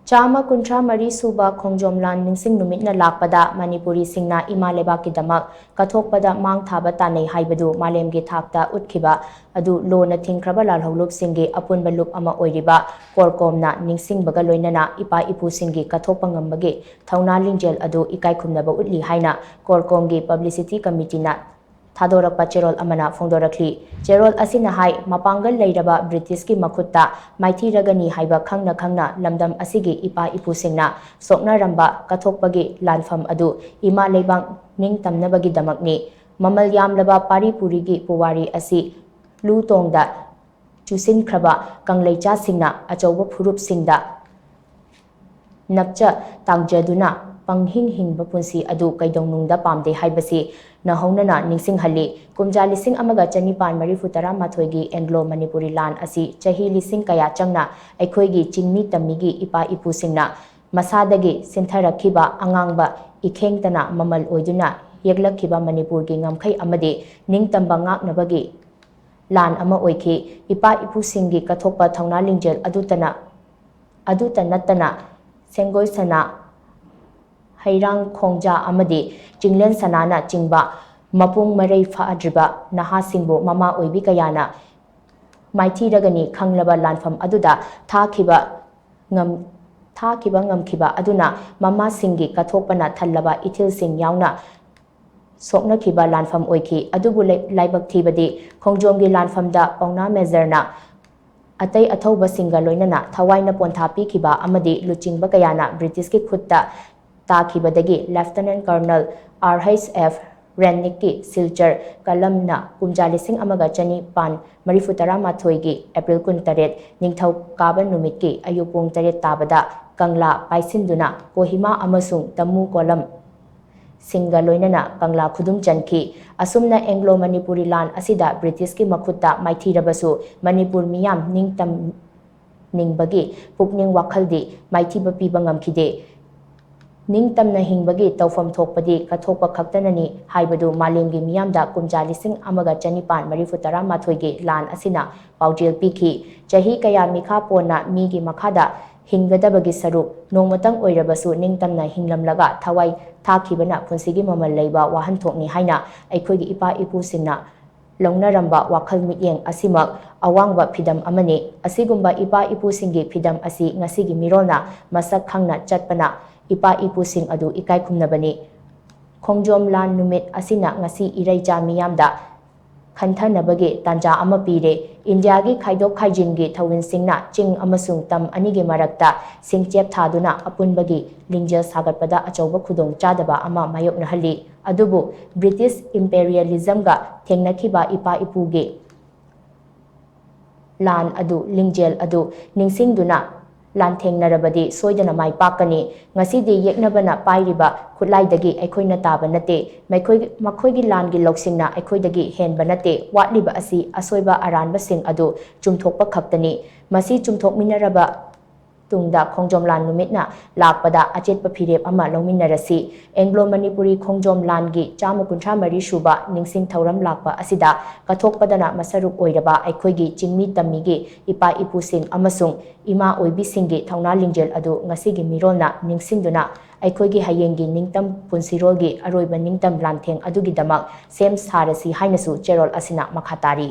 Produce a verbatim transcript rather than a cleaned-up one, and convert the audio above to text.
ꯆꯥꯝꯃ ꯀꯨꯟꯊ꯭ꯔꯥ ꯃꯔꯤ ꯁꯨꯕ ꯈꯣꯡꯖꯣꯝ ꯂꯥꯟ ꯅꯤꯡꯁꯤꯡ ꯅꯨꯃꯤꯠꯅ ꯂꯥꯛꯄꯗ ꯃꯅꯤꯄꯨꯔꯤꯁꯤꯡꯅ ꯏꯃꯥ ꯂꯩꯕꯥꯛꯀꯤꯗꯃꯛ ꯀꯠꯊꯣꯛꯄꯗ ꯃꯥꯡ ꯊꯥꯕ ꯇꯥꯅꯩ ꯍꯥꯏꯕꯗꯨ ꯃꯥꯂꯦꯝꯒꯤ ꯊꯥꯛꯇ ꯎꯠꯈꯤꯕ ꯑꯗꯨ ꯂꯣꯅ ꯊꯤꯡꯈ꯭ꯔꯕ ꯂꯥꯜꯍꯧꯂꯨꯞꯁꯤꯡꯒꯤ ꯑꯄꯨꯟꯕ ꯂꯨꯞ ꯑꯃ ꯑꯣꯏꯔꯤꯕ ꯀꯣꯔꯀꯣꯝꯅ ꯅꯤꯡꯁꯤꯡꯕꯒ ꯂꯣꯏꯅꯅ ꯏꯄꯥ ꯏꯄꯨꯁꯤꯡꯒꯤ ꯀꯠꯊꯣꯛꯄ ꯉꯝꯕꯒꯤ ꯊꯧꯅꯥ ꯂꯤꯡꯖꯦꯜ ꯑꯗꯨ ꯏꯀꯥꯏ ꯈꯨꯝꯅꯕ ꯎꯠꯂꯤ ꯍꯥꯏꯅ ꯀꯣꯔꯀꯣꯝꯒꯤ ꯄꯕ꯭ꯂꯤꯁꯤꯇꯤ ꯀꯃꯤꯇꯤꯅ ꯊꯥꯗꯣꯔꯛꯄ ꯆꯦꯔꯣꯜ ꯑꯃꯅ ꯐꯣꯡꯗꯣꯔꯛꯂꯤ꯫ ꯆꯦꯔꯣꯜ ꯑꯁꯤꯅ ꯍꯥꯏ, ꯃꯄꯥꯡꯒꯜ ꯂꯩꯔꯕ ꯕ꯭ꯔꯤꯇꯤꯁꯀꯤ ꯃꯈꯨꯠꯇ ꯃꯥꯏꯊꯤꯔꯒꯅꯤ ꯍꯥꯏꯕ ꯈꯪꯅ ꯈꯪꯅ ꯂꯝꯗꯝ ꯑꯁꯤꯒꯤ ꯏꯄꯥ ꯏꯄꯨꯁꯤꯡꯅ ꯁꯣꯛꯅꯔꯝꯕ ꯀꯠꯊꯣꯛꯄꯒꯤ ꯂꯥꯟꯐꯝ ꯑꯗꯨ ꯏꯃꯥ ꯂꯩꯕꯥꯛ ꯅꯤꯡꯇꯝꯅꯕꯒꯤꯗꯃꯛꯅꯤ꯫ ꯃꯃꯜ ꯌꯥꯝꯂꯕ ꯄꯥꯔꯤ ꯄꯨꯔꯤꯒꯤ ꯄꯨꯋꯥꯔꯤ ꯑꯁꯤ ꯂꯨ ꯇꯣꯡꯗ ꯆꯨꯁꯤꯟꯈ꯭ꯔꯕ ꯀꯪꯂꯩꯆꯥꯁꯤꯡꯅ ꯑꯆꯧꯕ ꯐꯨꯔꯨꯞꯁꯤꯡꯗ ꯅꯞꯆ ꯇꯥꯡꯖꯗꯨꯅ ꯄꯪꯍꯤꯡ ꯍꯤꯡꯕ ꯄꯨꯟꯁꯤ ꯑꯗꯨ ꯀꯩꯗꯧꯅꯨꯡꯗ ꯄꯥꯝꯗꯦ ꯍꯥꯏꯕꯁꯤ ꯅꯧꯍꯧꯅꯅ ꯅꯤꯡꯁꯤꯡꯍꯜꯂꯤ꯫ ꯀꯨꯝꯖꯥ ꯂꯤꯁꯤꯡ ꯑꯃꯒ ꯆꯅꯤꯄꯥꯟ ꯃꯔꯤꯐꯨ ꯇꯔꯥ ꯃꯥꯊꯣꯏꯒꯤ ꯑꯦꯡꯒ꯭ꯂꯣ ꯃꯅꯤꯄꯨꯔꯤ ꯂꯥꯟ ꯑꯁꯤ ꯆꯍꯤ ꯂꯤꯁꯤꯡ ꯀꯌꯥ ꯆꯪꯅ ꯑꯩꯈꯣꯏꯒꯤ ꯆꯤꯡꯃꯤ ꯇꯝꯃꯤꯒꯤ ꯏꯄꯥ ꯏꯄꯨꯁꯤꯡꯅ ꯃꯁꯥꯗꯒꯤ ꯁꯤꯟꯊꯔꯛꯈꯤꯕ ꯑꯉꯥꯡꯕ ꯏꯈꯦꯡꯇꯅ ꯃꯃꯜ ꯑꯣꯏꯗꯨꯅ ꯌꯦꯛꯂꯛꯈꯤꯕ ꯃꯅꯤꯄꯨꯔꯒꯤ ꯉꯝꯈꯩ ꯑꯃꯗꯤ ꯅꯤꯡꯇꯝꯕ ꯉꯥꯛꯅꯕꯒꯤ ꯂꯥꯟ ꯑꯃ ꯑꯣꯏꯈꯤ꯫ ꯏꯄꯥ ꯏꯄꯨꯁꯤꯡꯒꯤ ꯀꯠꯊꯣꯛꯄ ꯊꯧꯅꯥ ꯂꯤꯡꯖꯦꯜ ꯑꯗꯨꯇꯅ ꯑꯗꯨꯇ ꯅꯠꯇꯅ ꯁꯦꯡꯒꯣꯏ ꯁꯅꯥ, ꯍꯩꯔꯥꯡ ꯈꯣꯡꯖꯥ ꯑꯃꯗꯤ ꯆꯤꯡꯂꯦꯟ ꯁꯅꯥꯅ ꯆꯤꯡꯕ ꯃꯄꯨꯡ ꯃꯔꯩ ꯐꯥꯗ꯭ꯔꯤꯕ ꯅꯍꯥꯁꯤꯡꯕꯨ ꯃꯃꯥ ꯑꯣꯏꯕꯤ ꯀꯌꯥꯅ ꯃꯥꯏꯊꯤꯔꯒꯅꯤ ꯈꯪꯂꯕ ꯂꯥꯟꯐꯝ ꯑꯗꯨꯗ ꯊꯥꯈꯤꯕ ꯉꯝ-, ꯊꯥꯈꯤꯕ ꯉꯝꯈꯤꯕ ꯑꯗꯨꯅ ꯃꯃꯥꯁꯤꯡꯒꯤ ꯀꯠꯊꯣꯛꯄꯅ ꯊꯜꯂꯕ ꯏꯊꯤꯜꯁꯤꯡ ꯌꯥꯎꯅ ꯁꯣꯛꯅꯈꯤꯕ ꯂꯥꯟꯐꯝ ꯑꯣꯏꯈꯤ꯫ ꯑꯗꯨꯕꯨ ꯂꯩ-, ꯂꯥꯏꯕꯛ ꯊꯤꯕꯗꯤ ꯈꯣꯡꯖꯣꯝꯒꯤ ꯂꯥꯟꯐꯝꯗ ꯄꯥꯎꯅꯥ ꯃꯦꯖꯔꯅ ꯑꯇꯩ ꯑꯊꯧꯕꯁꯤꯡꯒ ꯂꯣꯏꯅꯅ ꯊꯋꯥꯏꯅ ꯄꯣꯟꯊꯥ ꯄꯤꯈꯤꯕ ꯑꯃꯗꯤ ꯂꯨꯆꯤꯡꯕ ꯀꯌꯥꯅ ꯕ꯭ꯔꯤꯇꯤꯁꯀꯤ ꯈꯨꯠꯇ ꯇꯥꯈꯤꯕꯗꯒꯤ lieutenant colonel R H F ꯔꯦꯟꯅꯤꯛꯀꯤ ꯁꯤꯜꯆꯔ ꯀꯂꯝꯅ ꯀꯨꯝꯖꯥ ꯂꯤꯁꯤꯡ ꯑꯃꯒ ꯆꯅꯤꯄꯥꯟ ꯃꯔꯤꯐꯨ ꯇꯔꯥ ꯃꯥꯊꯣꯏꯒꯤ ꯑꯦꯄ꯭ꯔꯤꯜ ꯀꯨꯟꯇꯔꯦꯠ ꯅꯤꯡꯊꯧꯀꯥꯕ ꯅꯨꯃꯤꯠꯀꯤ ꯑꯌꯨꯛ ꯄꯨꯡ ꯇꯔꯦꯠ ꯇꯥꯕꯗ ꯀꯪꯂꯥ ꯄꯥꯏꯁꯤꯟꯗꯨꯅ ꯀꯣꯍꯤꯃꯥ ꯑꯃꯁꯨꯡ ꯇꯃꯨ ꯀꯣꯂꯝ ꯁꯤꯡꯒ ꯂꯣꯏꯅꯅ ꯀꯪꯂꯥ ꯈꯨꯗꯨꯝ ꯆꯟꯈꯤ꯫ ꯑꯁꯨꯝꯅ ꯑꯦꯡꯒ꯭ꯂꯣ ꯃꯅꯤꯄꯨꯔꯤ ꯂꯥꯟ ꯑꯁꯤꯗ ꯕ꯭ꯔꯤꯇꯤꯁꯀꯤ ꯃꯈꯨꯠꯇ ꯃꯥꯏꯊꯤꯔꯕꯁꯨ ꯃꯅꯤꯄꯨꯔ ꯃꯤꯌꯥꯝ ꯅꯤꯡꯇꯝ ꯅꯤꯡꯕꯒꯤ ꯄꯨꯛꯅꯤꯡ ꯋꯥꯈꯜꯗꯤ ꯃꯥꯏꯊꯤꯕ ꯄꯤꯕ ꯉꯝꯈꯤꯗꯦ꯫ ꯅꯤꯡꯇꯝꯅ ꯍꯤꯡꯕꯒꯤ ꯇꯧꯐꯝ ꯊꯣꯛꯄꯗꯤ ꯀꯠꯊꯣꯛꯄ ꯈꯛꯇꯅꯅꯤ ꯍꯥꯏꯕꯗꯨ ꯃꯥꯂꯦꯝꯒꯤ ꯃꯤꯌꯥꯝꯗ ꯀꯨꯝꯖꯥ ꯂꯤꯁꯤꯡ ꯑꯃꯒ ꯆꯅꯤꯄꯥꯟ ꯃꯔꯤꯐꯨ ꯇꯔꯥ ꯃꯥꯊꯣꯏꯒꯤ ꯂꯥꯟ ꯑꯁꯤꯅ ꯄꯥꯎꯖꯦꯜ ꯄꯤꯈꯤ꯫ ꯆꯍꯤ ꯀꯌꯥ ꯃꯤꯈꯥ ꯄꯣꯟꯅ ꯃꯤꯒꯤ ꯃꯈꯥꯗ ꯍꯤꯡꯒꯗꯕꯒꯤ ꯁꯔꯨꯛ ꯅꯣꯡꯃꯇꯪ ꯑꯣꯏꯔꯕꯁꯨ ꯅꯤꯡꯇꯝꯅ ꯍꯤꯡꯂꯝꯂꯒ ꯊꯋꯥꯏ ꯊꯥꯈꯤꯕꯅ ꯄꯨꯟꯁꯤꯒꯤ ꯃꯃꯜ ꯂꯩꯕ ꯋꯥꯍꯟꯊꯣꯛꯅꯤ ꯍꯥꯏꯅ ꯑꯩꯈꯣꯏꯒꯤ ꯏꯄꯥ ꯏꯄꯨꯁꯤꯡꯅ ꯂꯧꯅꯔꯝꯕ ꯋꯥꯈꯜ ꯃꯤꯠꯌꯦꯡ ꯑꯁꯤꯃꯛ ꯑꯋꯥꯡꯕ ꯐꯤꯗꯝ ꯑꯃꯅꯤ꯫ ꯑꯁꯤꯒꯨꯝꯕ ꯏꯄꯥ ꯏꯄꯨꯁꯤꯡꯒꯤ ꯐꯤꯗꯝ ꯑꯁꯤ ꯉꯁꯤꯒꯤ ꯃꯤꯔꯣꯜꯅ ꯃꯁꯛ ꯈꯪꯅ ꯆꯠꯄꯅ ꯏꯄꯥ ꯏꯄꯨꯁꯤꯡ ꯑꯗꯨ ꯏꯀꯥꯏ ꯈꯨꯝꯅꯕꯅꯤ꯫ ꯈꯣꯡꯖꯣꯝ ꯂꯥꯟ ꯅꯨꯃꯤꯠ ꯑꯁꯤꯅ ꯉꯁꯤ ꯏꯔꯩꯆꯥ ꯃꯤꯌꯥꯝꯗ ꯈꯟꯊꯅꯕꯒꯤ ꯇꯥꯟꯖꯥ ꯑꯃ ꯄꯤꯔꯦ꯫ ꯏꯟꯗꯤꯌꯥꯒꯤ ꯈꯥꯏꯗꯣꯛ ꯈꯥꯏꯖꯤꯟꯒꯤ ꯊꯧꯑꯣꯏꯟꯁꯤꯡꯅ ꯆꯤꯡ ꯑꯃꯁꯨꯡ ꯇꯝ ꯑꯅꯤꯒꯤ ꯃꯔꯛꯇ ꯁꯤꯡꯆꯦꯞ ꯊꯥꯗꯨꯅ ꯑꯄꯨꯟꯕꯒꯤ ꯂꯤꯡꯖꯦꯜ ꯁꯥꯒꯠꯄꯗ ꯑꯆꯧꯕ ꯈꯨꯗꯣꯡꯆꯥꯗꯕ ꯑꯃ ꯃꯥꯌꯣꯛꯅꯍꯜꯂꯤ꯫ ꯑꯗꯨꯕꯨ ꯕ꯭ꯔꯤꯇꯤꯁ ꯏꯝꯄꯦꯔꯤꯌꯦꯂꯤꯖꯝꯒ ꯊꯦꯡꯅꯈꯤꯕ ꯏꯄꯥ ꯏꯄꯨꯒꯤ ꯂꯥꯟ ꯑꯗꯨ, ꯂꯤꯡꯖꯦꯜ ꯑꯗꯨ ꯅꯤꯡꯁꯤꯡꯗꯨꯅ ꯂꯥꯟꯊꯦꯡꯅꯔꯕꯗꯤ ꯁꯣꯏꯗꯅ ꯃꯥꯏ ꯄꯥꯛꯀꯅꯤ꯫ ꯉꯁꯤꯗꯤ ꯌꯦꯛꯅꯕꯅ ꯄꯥꯏꯔꯤꯕ ꯈꯨꯠꯂꯥꯏꯗꯒꯤ ꯑꯩꯈꯣꯏꯅ ꯇꯥꯕ ꯅꯠꯇꯦ꯫ ꯃꯈꯣꯏꯒꯤ, ꯃꯈꯣꯏꯒꯤ ꯂꯥꯟꯒꯤ ꯂꯧꯁꯤꯡꯅ ꯑꯩꯈꯣꯏꯗꯒꯤ ꯍꯦꯟꯕ ꯅꯠꯇꯦ꯫ ꯋꯥꯠꯂꯤꯕ ꯑꯁꯤ ꯑꯁꯣꯏꯕ ꯑꯔꯥꯟꯕꯁꯤꯡ ꯑꯗꯨ ꯆꯨꯝꯊꯣꯛꯄ ꯈꯛꯇꯅꯤ꯫ ꯃꯁꯤ ꯆꯨꯝꯊꯣꯛꯃꯤꯟꯅꯔꯕ ꯇꯨꯡꯗ ꯈꯣꯡꯖꯣꯝ ꯂꯥꯟ ꯅꯨꯃꯤꯠꯅ ꯂꯥꯛꯄꯗ ꯑꯆꯦꯠꯄ ꯐꯤꯔꯦꯞ ꯑꯃ ꯂꯧꯃꯤꯟꯅꯔꯁꯤ꯫ ꯑꯦꯡꯒ꯭ꯂꯣ ꯃꯅꯤꯄꯨꯔꯤ ꯈꯣꯡꯖꯣꯝ ꯂꯥꯟꯒꯤ ꯆꯥꯝꯃ ꯀꯨꯟꯊ꯭ꯔꯥ ꯃꯔꯤ ꯁꯨꯕ ꯅꯤꯡꯁꯤꯡ ꯊꯧꯔꯝ ꯂꯥꯛꯄ ꯑꯁꯤꯗ ꯀꯠꯊꯣꯛꯄꯗꯅ ꯃꯁꯔꯨꯛ ꯑꯣꯏꯔꯕ ꯑꯩꯈꯣꯏꯒꯤ ꯆꯤꯡꯃꯤ ꯇꯝꯃꯤꯒꯤ ꯏꯄꯥ ꯏꯄꯨꯁꯤꯡ ꯑꯃꯁꯨꯡ ꯏꯃꯥ ꯑꯣꯏꯕꯤꯁꯤꯡꯒꯤ ꯊꯧꯅꯥ ꯂꯤꯡꯖꯦꯜ ꯑꯗꯨ ꯉꯁꯤꯒꯤ ꯃꯤꯔꯣꯜꯅ ꯅꯤꯡꯁꯤꯡꯗꯨꯅ ꯑꯩꯈꯣꯏꯒꯤ ꯍꯌꯦꯡꯒꯤ ꯅꯤꯡꯇꯝ ꯄꯨꯟꯁꯤꯔꯣꯜꯒꯤ ꯑꯔꯣꯏꯕ ꯅꯤꯡꯇꯝ ꯂꯥꯟꯊꯦꯡ ꯑꯗꯨꯒꯤꯗꯃꯛ ꯁꯦꯝ ꯁꯥꯔꯁꯤ ꯍꯥꯏꯅꯁꯨ ꯆꯦꯔꯣꯜ ꯑꯁꯤꯅ ꯃꯈꯥ ꯇꯥꯔꯤ꯫